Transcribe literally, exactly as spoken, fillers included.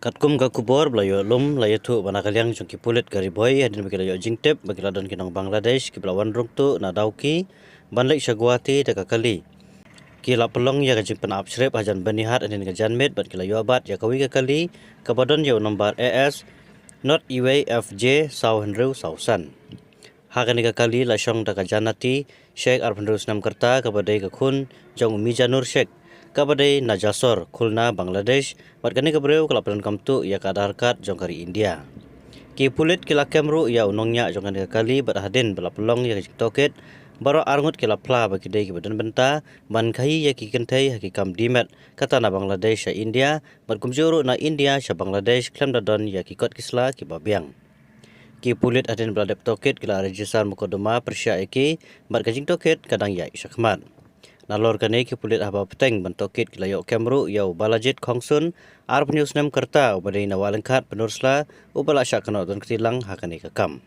Katkum ka khubor ba la ïoh lum, la ïathuh ba na ka liang jong ki pulit ka Ri Bhoi hadien ba ki la ïoh jingtip ba ki la don ki nong Bangladesh kiba la wan rung tuh na Dawki ban leit sha Guwahati da ka kali, ki la pynlong ïa ka jingpynap shrip hajan Byrnihat hadien ka janmiet bad ki la ïoh bat ïa kawei ka kali kaba don ïa u nombar A S not iwei F J saw hynriew saw san. Ha kane ka kali la shong da ka Jannati Sheikh, arphew hynriew snem ka rta, kaba dei ka khun jong u Mijanur Sheikh, kaba dei na Jasor, Khulna, Bangladesh, bad kane ka briew ka la pyndonkam tuh ïa ka Aadhaar card jong ka ri India. Ki pulit ki la kem ruh ïa u nongñiah jong kane ka kali bad hadien ba la pynlong ïa ka jingtohkit, baroh arngut ki la phla ba ki dei kiba don bynta ban khaïi ïa ki kynthei ha ki kam die met, kata na Bangladesh sha India bad kumjuh ruh na India sha Bangladesh, khlem da don ïa ki kot ki sla kiba biang. Ki pulit hadien ba la dep tohkit ki la register mukotduma pyrshah ïa ki bad ka jingtohkit ka dang ïaid shakhmat. Nalor kane, ki pulit haba bteng ban tohkit ki la ïoh kem ruh ïa u Balajit Khongsun, arphew hynñiew snem ka rta, uba dei na Wahlyngkhat, Pynursla, uba la shah kynnoh don kti lang ha kane ka kam.